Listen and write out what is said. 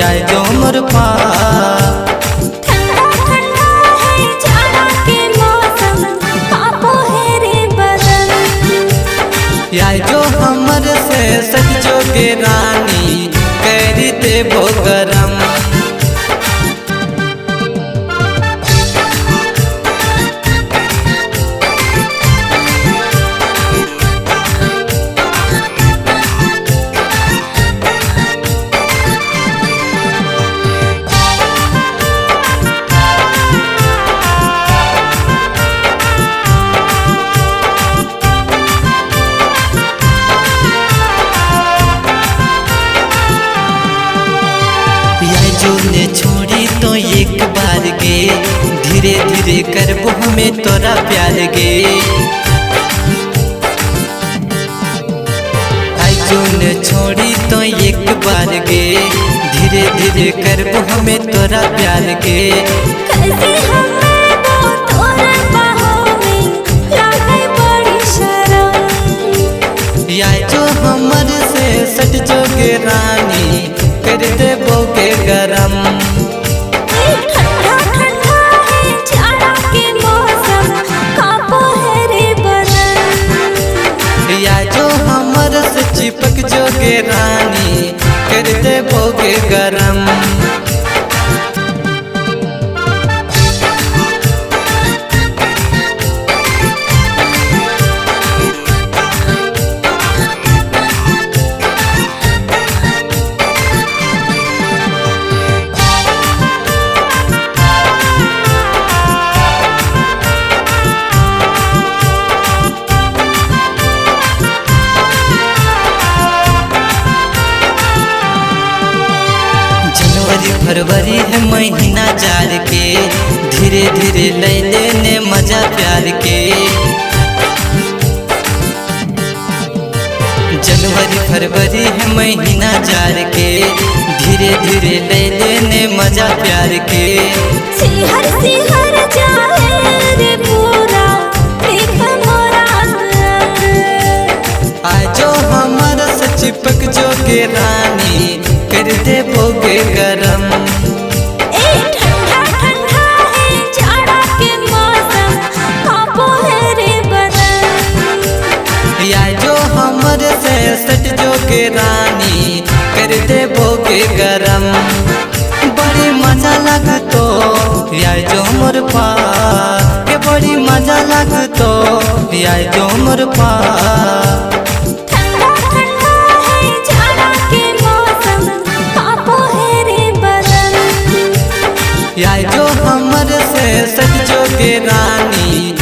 या जो मोर पा। ठंडा ठंडा है जाड़ा के मौसम, कांपो है रे बदन। या जो हमर से सजो के रानी करी देबो गरम। या जो ने छोड़ी तो एक बार गे, धीरे धीरे करबो हमें तोरा प्यार गे। आई जो ने छोड़ी तो एक बार गे, धीरे धीरे करबो हमें तोरा प्यार गे। कैसे हमें वो तोरे बाहों में लागे बड़ी शर्म। या जो हमर से सट जो गे रानी कर देबो के गरम। ठंडा ठंडा है जाड़ा के मौसम, कांपो है रे बदन। या जो हमर से चिपक जो गे रानी कर देबो के गरम। जनवरी फरवरी है महीना जार के, धीरे धीरे ले लेने मजा प्यार के। जनवरी फरवरी है महीना जार के, धीरे धीरे ले लेने मजा प्यार के। सिहर सिहर जाए रे पूरा देख मोरा अंग। आजो हमर से चिपक जो के रानी कर देबो के गरम। ए ठंडा ठंडा है जाड़ा के मौसम, कांपो है रे बदन। या जो हमर से सट जो के रानी कर देबो के गरम। बड़ी मजा लगतो या जो मोर पा के, बड़ी मजा लगतो या जो मोर पा। ठंडा ठंडा है जाड़ा के मौसम, कांपो है रे बदन। या जो हमर से सट जो के रानी